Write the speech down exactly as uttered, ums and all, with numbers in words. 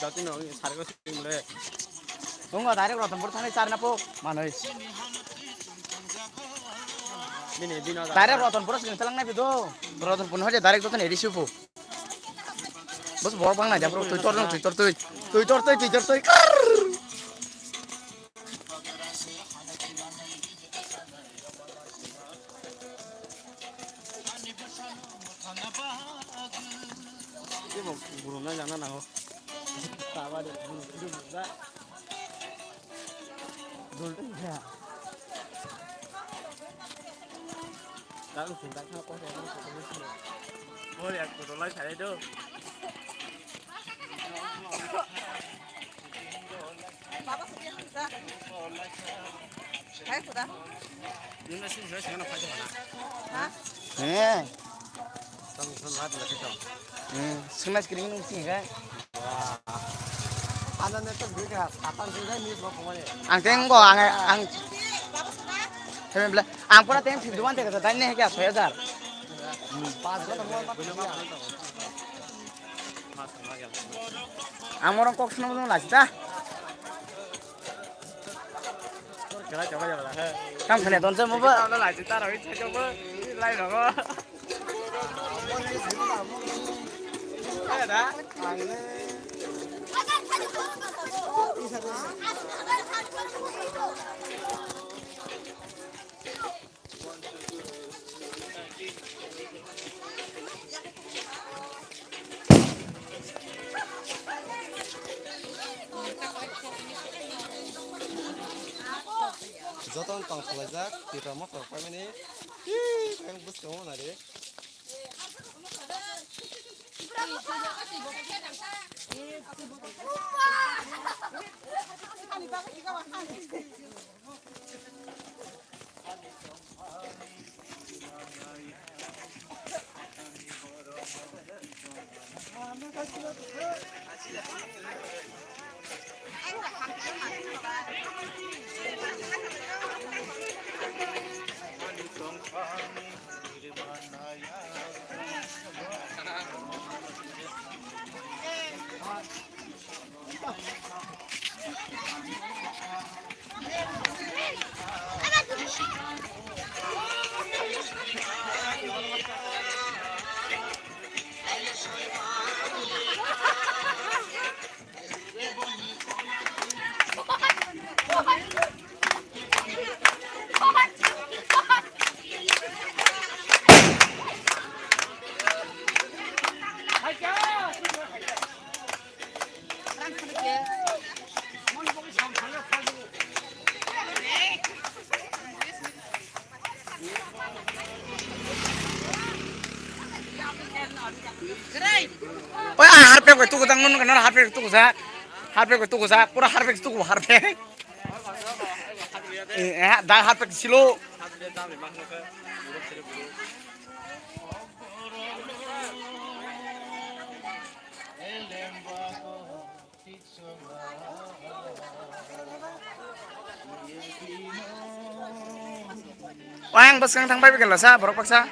jati no sar ko sing le. Tongo direct Ratanpur thani char na po manoi. Bini bino direct Ratanpur sing thalang nai bido. Ratanpur no je direct joto ni risi po. Bos bor bang nai japro tui tor tui tor tui. Tui tor tui tui tor tui. Ibo gurung na jana nango. Taba de gurung gurung da. Dul ya. Dang sing dang ha ko. Bol ya gurung lai sai do. Baba sini sa. He. He. Sengna screen nung sing kha. Ang teng go ang ang. He bela ang pura teng fifty one teka tani ne kya soya jar. Ang morong kok sino mo lasi ta. Kam khane don se mo ba. Joto no tong khwlaijak, Tipra motor paimani, tei tang bwskango nari. Oi, ah, harpek bai tuku tang, nung kenal harpek tuku sak. Harpek bai tuku sak, pura harpek tuku harpek. Eh, eh, da harpek silo. Wah, yang bwskang thang pai bikal sa, borok baksa.